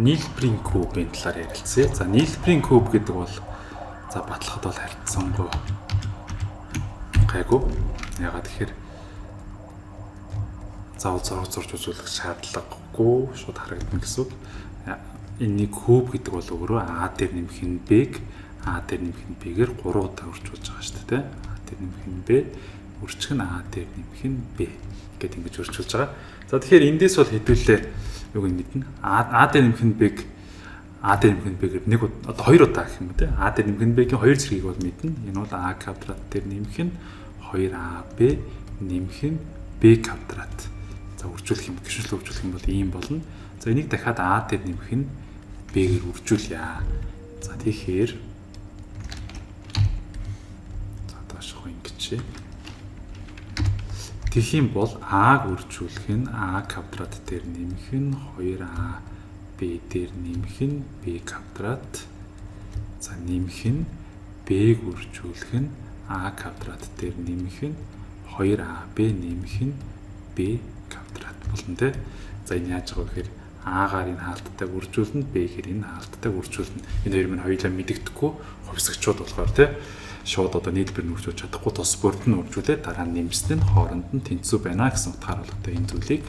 Нийлбэрийн кубын талаар ярилцъя. За, нийлбэрийн куб гэдэг бол за батлахад бол харьцангуй гайгүй. Яагаад тэгэхээр заавал зураг зурж үзүүлэх шаардлагагүй, шууд харагдана гэсэн үг. Энэний куб гэдэг бол өөрөө А дээр нэмэх нь Б-г А дээр нэмэх нь Б-гээр 3 удаа үржүүлж байгаа шүү дээ. А дээр нэмэх нь Б, үржих нь А дээр нэмэх нь Б гэд ингэж үржүүлж байгаа. За, тэгэхээр эндээс бол хэдүүлээ юуг нь мэднэ. А дээр нэмэх нь Б-г А дээр нэмэх нь Б-гээр нэг одоо хоёр удаа гэх юм уу те. А дээр нэмэх нь Б-гийн хоёр зэргийг бол мэднэ. Энэ бол А квадрат дээр нэмэх нь 2AB нэмэх нь B квадрат. За, үржүүлэх юм, гişүнчлэн үржүүлэх юм бол ийм болно. За, энийг дахиад А дээр нэмэх нь B-гээр үржүүлье. За, тэгэхээр за доошоо ингэж. Тэгэх юм бол А-г үржүүлэх нь А квадрат дээр нэмэх нь 2А B дээр нэмэх нь B квадрат. За, нэмэх нь B-г үржүүлэх нь А квадрат дээр нэмэх нь 2AB нэмэх нь B квадрат болно те. За, энэ яаж байгаа вэ гэхээр А-гаар энэ хаалттай үржүүлнэ, B-гээр энэ хаалттай үржүүлнэ. Энэ хоёр минь хоёулаа мэдэгдэхгүй хувьсагчуд болохоор те шууд одоо нийлбэр нь үржүүлж чадахгүй, тус бүрд нь үржүүлээд дараа нь нэмсэн нь хооронд нь тэнцүү байна гэсэн утгаар бол одоо энэ зүйлийг,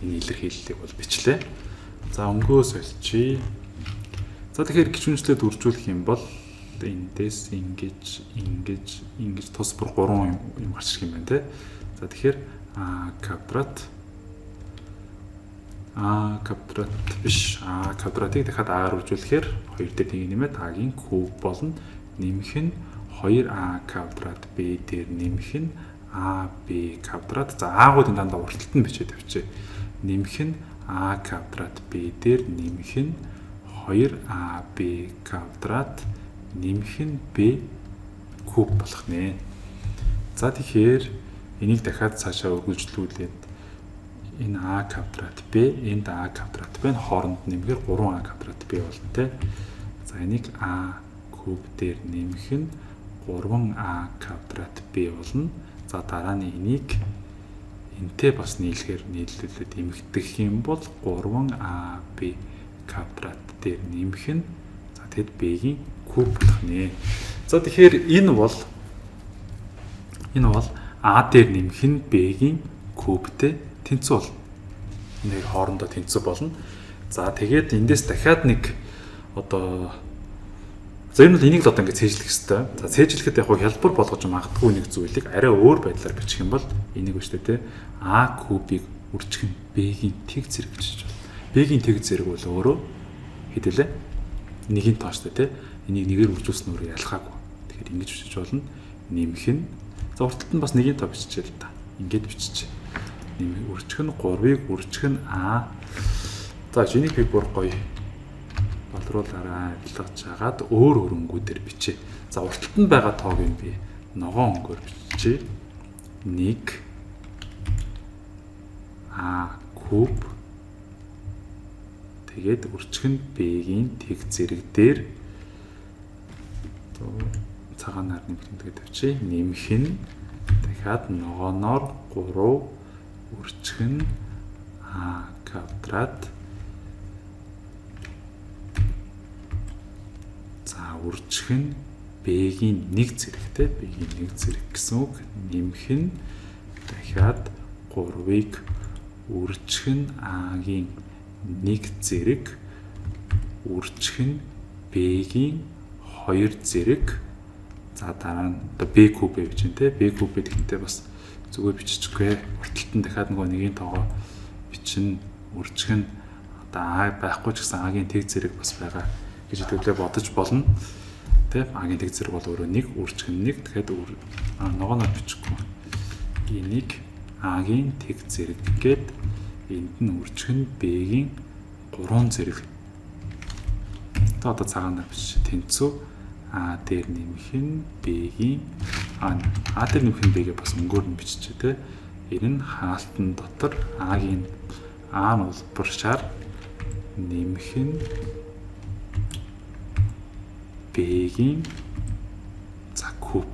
энэ илэрхийллийг бол бичлээ. За, өнгөө сольчий. За, тэгэхээр гişүнчлээд үржүүлэх юм бол эндээс ингэж, ингэж, ингэж тус бүр 3 юм гарч ирэх юм байна те. За, тэгэхээр а квадрат, а квадрат биш, а квадратыг дахиад а-гаар үржүүлэхээр 2 дээр нэг нэмээд а-гийн куб болно. Нэмэх нь 2а квадрат b дээр нэмэх нь а b квадрат. За, а-гуудын дандаа урталт нь бичээд тавьчих. Нэмэх нь а квадрат b дээр нэмэх нь 2ab квадрат нэмэх нь b куб болох нэ. За, тэгэхээр энийг дахиад цаашаа үргэлжлүүлээд энэ а квадрат b, энд а квадрат b нь хооронд нэмэхээр 3а квадрат b болно те. За, энийг а куб дээр нэмэх нь 3а квадрат b болно. За, дараа нь энийг энтэй бас нийлэхээр нийлүүлээд эмхтэх юм бол 3ab квадрат дээр нэмэх нь за тэгэд b-гийн куб болох нэ. За, тэгэхээр энэ бол а дээр нэмэх нь b-гийн кубтэй тэнцүү болно. Энэ хоёр хоорондоо тэнцүү болно. За, тэгээд эндээс дахиад нэг одоо за энэ бол энийг л одоо ингээд цээжлэх хэвээр. За, цээжлэхэд яг хялбар болгож магадгүй нэг зүйлийг арай өөр байдлаар бичих юм бол энийг ба штэ те. А кубыг үржих нь b-гийн тэг зэрэг гэж байна. B-гийн тэг зэрэг бол өөрөө хэдэлээ? Нэгийн тоо штэ те. Энийг нэгээр үржүүлсэн өөрөө ялгаагүй. Тэгэхээр ингэж бичиж болно. Нэмэх нь за урталт нь бас нэгийн тоо биччихээ л та. Ингээд биччихэ. Нэмэх үржих нь 3-ыг үржих нь а. За, энийг би бүр гоё болруулаарай арилгаж хагаад өөр өрөнгүүдээр бичээ. За, урталт нь байгаа тоог юм би ногоон өнгөөр биччихье. 1 а куб, тэгээд үржих нь b-гийн тэг зэрэг дээр цагаанаар нэмэх тэгээд тавьчих. Нэмэх нь дахиад ногооноор 3 үржих нь а квадрат, за үржих нь b-гийн нэг зэрэгтэй, b-гийн нэг зэрэг гэсэн үг, нэмэх нь дахиад 3-ыг үржих нь а-гийн нэг зэрэг үржих нь b-гийн хоёр зэрэг. За, дараа нь одоо b куб гэж байна те. B куб гэдэгтээ бас зүгээр биччихгүй. Урталт нь дахиад нөгөө нэгийн тоогоо бичин, үржих нь одоо а байхгүй ч гэсэн а-гийн тэг зэрэг бас байгаа гэж хэдүүлээ бодож болно. Тэ, а-гийн тэг зэрэг бол өөрөө 1, үржих нь 1, тэгэхээр ногооноор бичихгүй. Энийг а-гийн тэг зэрэг гээд энд нь үржих нь b-гийн 3 зэрэг. Одоо цагаанаар бичиж тэнцүү а дээр нэмэх нь b-гийн а дээр нэмэх нь b-гээ бас өнгөөр нь биччихэ те. Энэ нь хаалтан дотор а-гийн а нь улбаршаар нэмэх нь b-гийн за куб.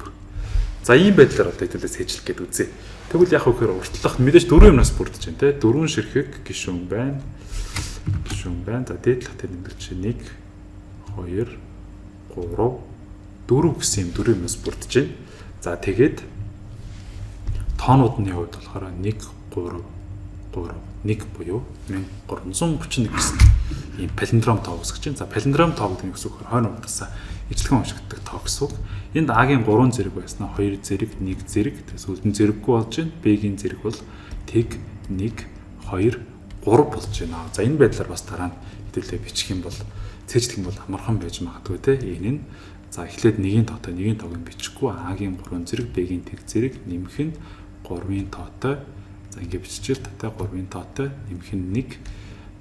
За, ийм байдлаар одоо хэдүүлээ цээжлэх гээд үзье. Тэгвэл яг үхээр уртлах мэдээж дөрвөн юмнаас бүрдэж байна те. Дөрвөн ширхэг гишүүн байна. Гишүүн байна. За, дээд талах тэр нэмэгч 1 2 3 4 гэсэн юм дөрвөн юмнаас бүрдэж байна. За, тэгээд тоонууд нь хувьд болохоор 1 3 3 1 буюу 1331 гэсэн ийм палиндром тоо үүсгэж байна. За, палиндром тоо гэдэг нь гэсэн үг хойно урдасаа ижилхэн уншигддаг тоо гэсэн үг. Энд А-гийн 3 зэрэг байснаа 2 зэрэг, 1 зэрэг, сүүлд нь зэрэггүй болж байна. Б-гийн зэрэг бол тэг 1 2 3 болж байна. За, энэ байдлаар бас дараа нь хэдүүлээ бичих юм бол, цээжлэх юм бол амархан байж магадгүй те. Энэ нь за эхлээд нэгийн тоотой, нэгийн тоог нь бичихгүй, А-гийн 3 зэрэг, Б-гийн тэг зэрэг, нэмэх нь 3-ын тоотой. За, ингэ биччихэл та, 3-ын тоотой нэмэх нь 1.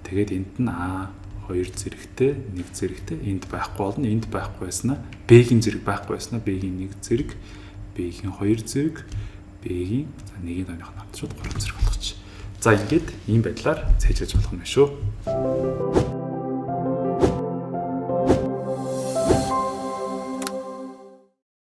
Тэгээд энд нь А 2 зэрэгтэй, 1 зэрэгтэй, энд байхгүй болно. Энд байхгүй байснаа Б-гийн зэрэг байхгүй байснаа Б-гийн 1 зэрэг, Б-гийн 2 зэрэг, Б-гийн за нэгийн тооных нь хамт шууд 3 зэрэг болгоч. За, ингээд ийм байдлаар цээжлэж болох юм шүү.